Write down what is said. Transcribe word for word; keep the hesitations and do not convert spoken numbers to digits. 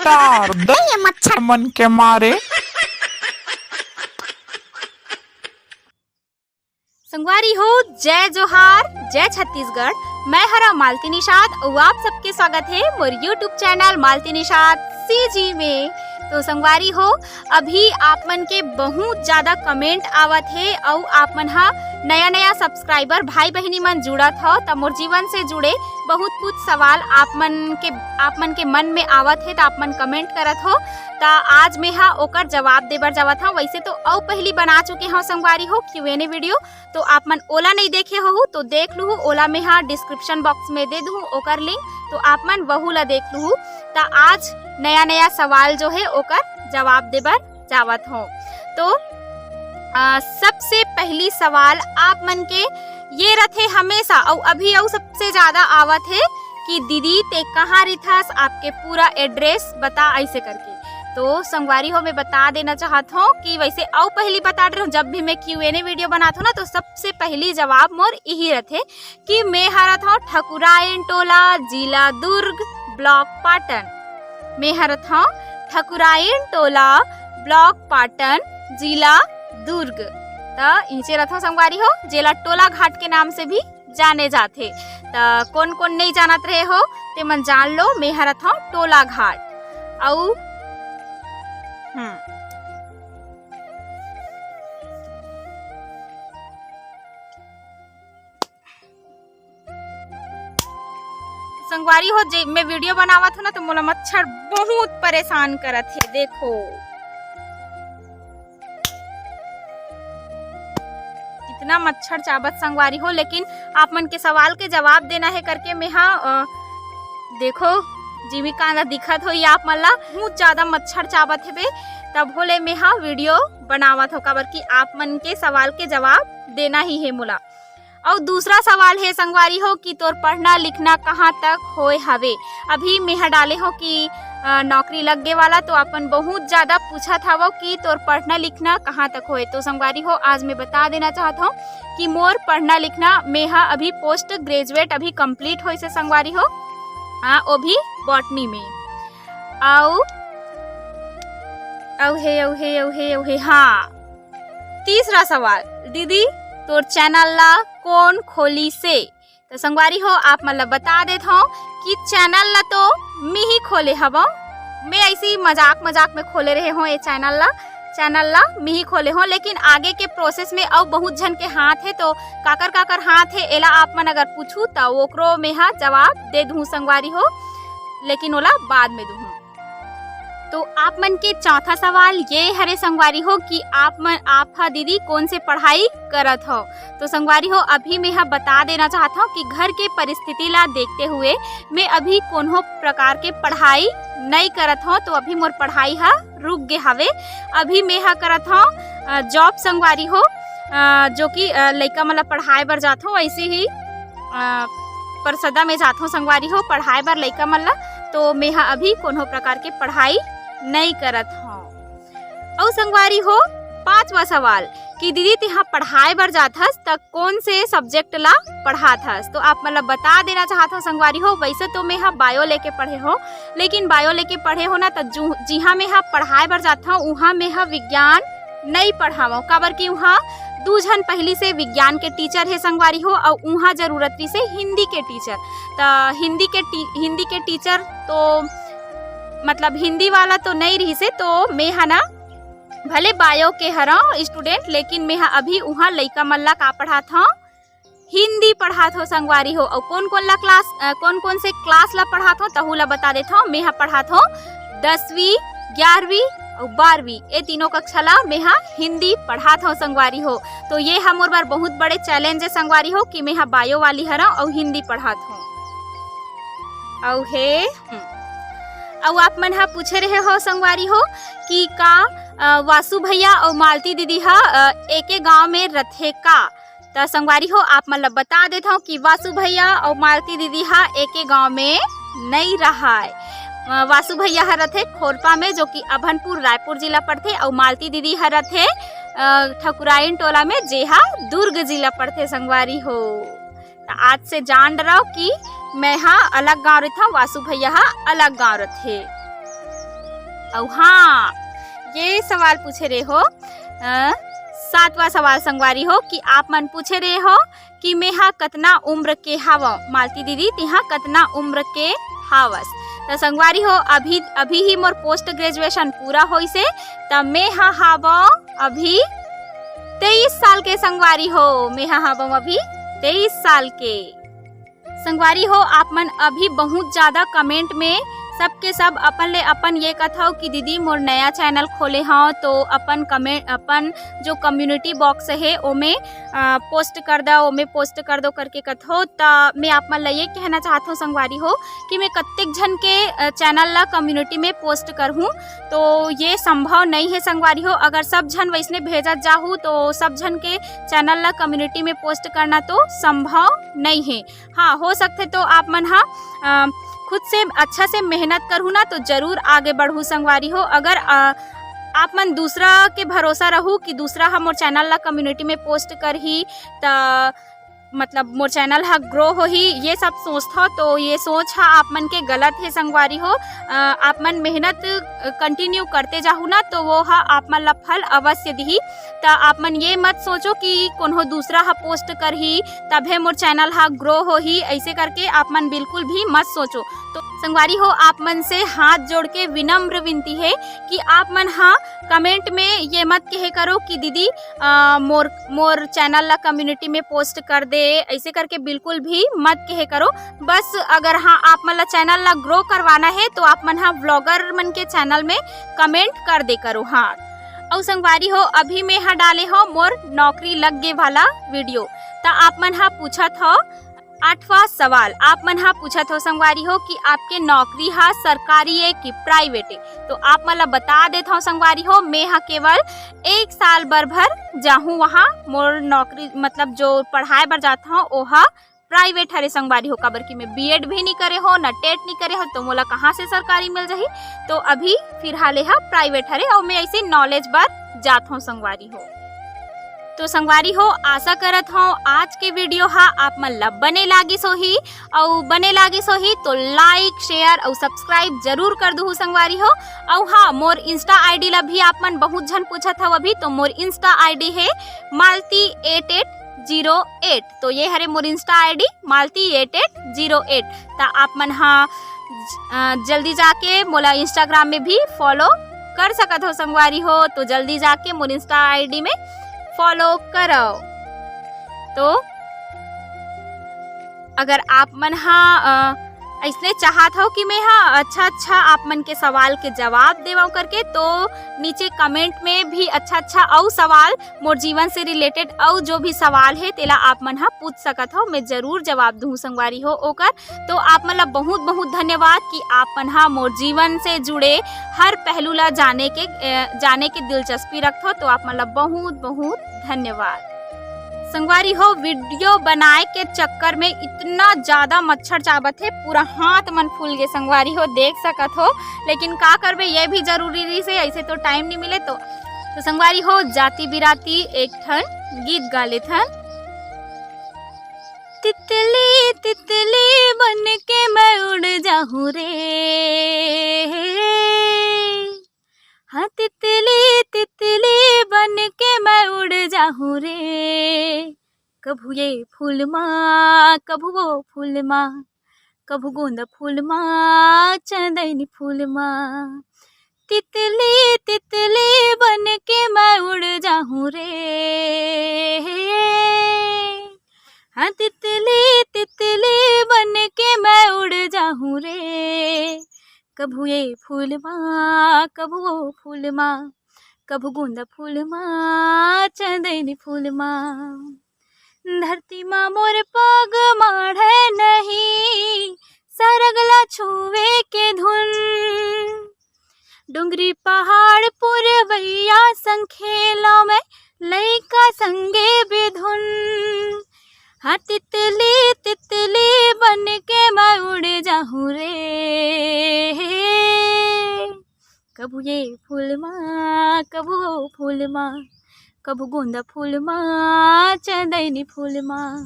टार दे ये मच्छर मन के मारे। संगवारी हो, जय जोहार, जय छत्तीसगढ़। मैं हरा मालती निषाद अउ आप सबके स्वागत हे मोर YouTube channel Malti Nishad CG में। तो संगवारी हो, अभी आप मन के बहुत ज्यादा comment आवत हे अउ आप मन ह नया नया subscriber भाई बहिनी मन जुड़त हव, त मोर जीवन से जुड़े बहुत कुछ सवाल आप मन के, आप मन के मन में आवत हे, त आप मन comment करत हो। त आज मैं ह ओकर जवाब दे बर जावत हव। वैसे तो अउ पहली बना चुके हव संगवारी हो Q and A video, तो आप मन ओला नहीं देखे होहू तो देख लूहू, ओला मैं ह description box में दे दूहू ओकर link, तो आप मन वहू ला देख लूहू। त आज नया नया सवाल जो है ओकर जवाब दे बर जावत हो। तो आ, सबसे पहली सवाल आप मन के ये रथे हमेशा, अउ अभी अउ सबसे ज्यादा आवत हे कि दीदी ते कहाँ रिथस, आपके पूरा address बता, ऐसे करके। तो संगवारी हो, मैं बता देना चाहत हूँ कि वैसे अउ पहली बता दे रहूँ, जब भी मैं Q and A video बनात हूँ ना, तो सबसे पहली जवाब मोर यही रथे कि मैं हरत हूँ ठकुराइन टोला, जिला दुर्ग, block पाटन। मैं हरत हूँ ठकुराइन टोला, block पाटन, जिला दुर्ग। त इचे रथो संगवारी हो, जेला टोला घाट के नाम से भी जाने जाथे। त कोन कोन नहीं जानत रहे हो, ते मन जान लो, मैं हरत हूँ टोला घाट। अउ हम्म संगवारी हो, जे मैं video बनावत हूँ ना, तो मोला मच्छर बहुत परेशान करत हे। देखो, इतना मच्छर चाबत संगवारी हो, लेकिन आप मन के सवाल के जवाब देना है करके मैं हा, अ, देखो, जिमी कांदा दिखत होई आप मन ला, बहुत ज्यादा मच्छर चाबत हेबे, तब होले मैं हा video बनावत हो, काबर कि आप मन के सवाल के जवाब देना ही है मोला। अउ दूसरा सवाल हे संगवारी हो कि तोर पढ़ना लिखना कहाँ तक होए हवे। अभी मेहा डाले हो कि, अ, नौकरी लग गे वाला, तो अपन बहुत ज्यादा पूछत हवो कि तोर पढ़ना लिखना कहाँ तक होए। तो संगवारी हो, आज मैं बता देना चाहत हूँ कि मोर पढ़ना लिखना, मेहा अभी post graduate अभी complete होइस हे संगवारी हो, हाँ, वो भी botany में। अउ, अउ हे, अउ हे, अउ हे, अउ हे, हाँ। तीसरा सवाल, दीदी, तोर channel ला कोन खोलिस हे? तो संगवारी हो, आप मन ला बता देत हौं कि channel ला तो मी ही खोले हवं। मैं ऐसे ही मजाक मजाक में खोले रहे हौं ये channel ला, channel ला मी ही खोले हौं, लेकिन आगे के process में अउ बहुत झन के हाथ हे, तो काकर काकर हाथ हे, एला आप मन अगर पूछू त ओकरो में हा जवाब दे दूँ संगवारी हो, लेकिन ओला बाद में दूँ। तो आप मन के चौथा सवाल ये हरे संगवारी हो कि आप मन, आप हा दीदी कोन से पढ़ाई करत हो? तो संगवारी हो, अभी मैं हा बता देना चाहत हूँ कि घर के परिस्थिति ला देखते हुए मैं अभी कोनो प्रकार के पढ़ाई नहीं करत हूँ, तो अभी मोर पढ़ाई हा रुक गे हवे। अभी मैं हा करत हूँ, अ, job संगवारी हो, अ, जो कि, अ, लइका मन ला पढ़ाए बर जात हूँ, ऐसे ही, अ, परसदा में जात हूँ संगवारी हो पढ़ाए बर लइका मन ला, तो मैं हा अभी कोनो प्रकार के पढ़ाई नहीं करत हूँ। अउ संगवारी हो, पांचवा सवाल कि दीदी तेहा पढ़ाए बर जात हस त कोन से subject ला पढ़ात हस? तो आप मन ला बता देना चाहत हूँ संगवारी हो, वैसे तो मैं हा bio लेके पढ़े हूँ, लेकिन bio लेके पढ़े हूँ ना, त जु-, जिहाँ मैं हा पढ़ाए बर जात हूँ, उहाँ मैं हा विज्ञान नहीं पढ़ावं, काबर कि उहाँ दू झन पहली से विज्ञान के teacher हे संगवारी हो, अउ उहाँ जरूरत रहिस हे हिंदी के teacher। त हिंदी के टी-, हिंदी के teacher तो मतलब हिंदी वाला तो नहीं रहिस हे, तो मैं हा ना भले bio के हरव student, लेकिन मैं हा अभी उहाँ लइका मन ला का पढ़ात हौं, हिंदी पढ़ात हौं संगवारी हो। अउ कोन कोन ला class, अ, कोन कोन से class ला पढ़ात हौं, तहू ला बता देत हौं। मैं हा पढ़ात हौं दसवीं, ग्यारहवीं अउ बारहवीं, ए तीनों कक्षा ला मैं हा हिंदी पढ़ात हौं संगवारी हो। तो ये हा मोर बर बहुत बड़े challenge हे संगवारी हो कि मैं हा bio वाली हरव अउ हिंदी पढ़ात हौं। अउ हे, हम्म। अउ आप मन हा पूछे रहे हो संगवारी हो कि का, अ, वासु भैया अउ मालती दीदी हा, अ, एके गांव में रथे का? त संगवारी हो, आप मन ला बता देत हौं कि वासु भैया अउ मालती दीदी हा एके गांव में नई रहाय। अ, वासु भैया हा रथे खोरपा में, जो कि अभनपुर, रायपुर जिला पड़थे, अउ मालती दीदी हा रथे, अ, ठकुराइन टोला में, जे हा दुर्ग जिला पड़थे संगवारी हो। त आज से जान डरव कि मैं हा अलग गांव रथंव, वासु भैया हा अलग गांव रथे। अउ हाँ, ये सवाल पूछे रहे हो, अ, सातवां सवाल संगवारी हो, कि आप मन पूछे रहे हो कि मैं हा कतना उम्र के हावव। मालती दीदी, तिहा कतना उम्र के हावस? त संगवारी हो, अभी, अभी ही मोर post graduation पूरा होइसे, त मैं हा हावव अभी तेईस साल के संगवारी हो। मैं हा हावव अभी तेईस साल के। संगवारी हो, आप मन अभी बहुत ज्यादा comment में सबके सब अपन ले अपन ये कथव कि दीदी, मोर नया channel खोले हव, तो अपन comment, अपन जो community box हे, ओमे, अ, post कर दव, ओमे post कर दव करके कथव। त मैं आप मन ला ये कहना चाहत हव संगवारी हो, कि मैं कत्तेक झन के, अ, channel ला community में post करहूँ, तो ये संभव नहीं हे संगवारी हो। अगर सब झन वैसने भेजत जाहू, तो सब झन के channel ला community में post करना तो संभव नहीं हे। हाँ, हो सकथे तो आप मन हा, अ, खुद से अच्छा से मेहनत करहू ना, तो जरूर आगे बढ़हू संगवारी हो। अगर, अ, आप मन दूसरा के भरोसा रहू कि दूसरा हा मोर channel ला community में post करही, त मतलब मोर channel हा grow होही, ये सब सोचथव, तो ये सोच हा आप मन के गलत हे संगवारी हो। अ, आप मन मेहनत, अ, continue करते जाहू ना, तो वो हा आप मन ला फल अवश्य दिही। त आप मन ये मत सोचो कि कोनो दूसरा हा post करही, तभे मोर channel हा grow होही, ऐसे करके आप मन बिल्कुल भी मत सोचो। तो संगवारी हो, आप मन से हाथ जोड़ के विनम्र विनती हे कि आप मन हा comment में ये मत कहे करो कि दीदी, अ, मोर, मोर channel ला community में post कर दे, ऐसे करके बिल्कुल भी मत कहे करो। बस अगर हाँ, आप मन ला channel ला grow करवाना हे, तो आप मन हा vlogger मन के channel में comment कर दे करो। हाँ, अउ संगवारी हो, अभी मैं हा डाले हव मोर नौकरी लग गे वाला video। त आप मन हा पूछत हव, आठवां सवाल आप मन हा पूछत हव संगवारी हो कि आपके नौकरी हा सरकारी ए कि private ए? तो आप मन ला बता देत हव संगवारी हो, मैं हा केवल एक साल बर भर जाहूँ वहाँ। मोर नौकरी, मतलब जो पढ़ाए बर जात हव, ओहा private हरे संगवारी हो, काबर कि मैं B.Ed भी नहीं करे हव, ना TET नहीं करे हव, तो मोला कहाँ से सरकारी मिल जाही? तो अभी फिलहाल एहा private हरे, अउ मैं ऐसे knowledge बर जात हव संगवारी हो। तो संगवारी हो, आशा करत हव आज के video हा आप मन ला बने लागिस होही, अउ बने लागिस होही तो like, share अउ subscribe जरूर कर दुहू संगवारी हो। अउ हाँ, मोर Insta ID ला भी आप मन बहुत झन पूछत हव अभी, तो मोर Insta ID हे Malti eight eight zero eight। तो ये हरे मोर Insta ID Malti eight eight zero eight। त आप मन हा ज-, अ, जल्दी जाके मोला Instagram में भी follow कर सकत हव संगवारी हो। तो जल्दी जाके मोर Insta ID में follow करव। तो अगर आप मन हा, अ, अइसने चाहत हव कि मैं हा अच्छा अच्छा आप मन के सवाल के जवाब देवव करके, तो नीचे comment में भी अच्छा अच्छा अउ सवाल, मोर जीवन से related अउ जो भी सवाल हे, तेला आप मन हा पूछ सकत हव। मैं जरूर जवाब दूँ संगवारी हो ओकर। तो आप मन ला बहुत बहुत धन्यवाद कि आप मन हा मोर जीवन से जुड़े हर पहलू ला जाने के, अ, जाने के दिलचस्पी रखथव। तो आप मन ला बहुत बहुत धन्यवाद। संगवारी हो, video बनाए के चक्कर में इतना ज्यादा मच्छर चाबत हे, पूरा हाथ मन फूल गे संगवारी हो, देख सकत हो। लेकिन का करबे, ये भी जरूरी रहिस हे, ऐसे तो time नहीं मिले। तो, तो संगवारी हो, जाति बिराती एक ठन गीत गा लेथन। तितली तितली बन के मैं उड़ जाहूँ रे, हाँ तितली तितली बन के मैं उड़ जाहूँ रे। कभू ये फूल मा, कभू वो फूल मा, कभू गोंदा फूल मा, चंदैनी फूल मा। तितली तितली बन के मैं उड़ जाहूँ रे। हाँ तितली तितली बन के मैं उड़ जाहूँ रे। कभू ये फूल मा, कभू वो फूल मा, कभू गोंदा फूल मा, चंदैनी फूल मा। धरती मा मोर पग माढ़े नहीं, सरग ला छुवे के धुन। डोंगरी पहाड़ पुरवैया संग खेलव मैं, लइका संगे बिधुन। हाँ तितली तितली बन के मैं उड़ जाहूँ रे। कभू ये फूल मा, कभू वो फूल मा, कभू गोंदा फूल मा, चंदैनी फूल मा।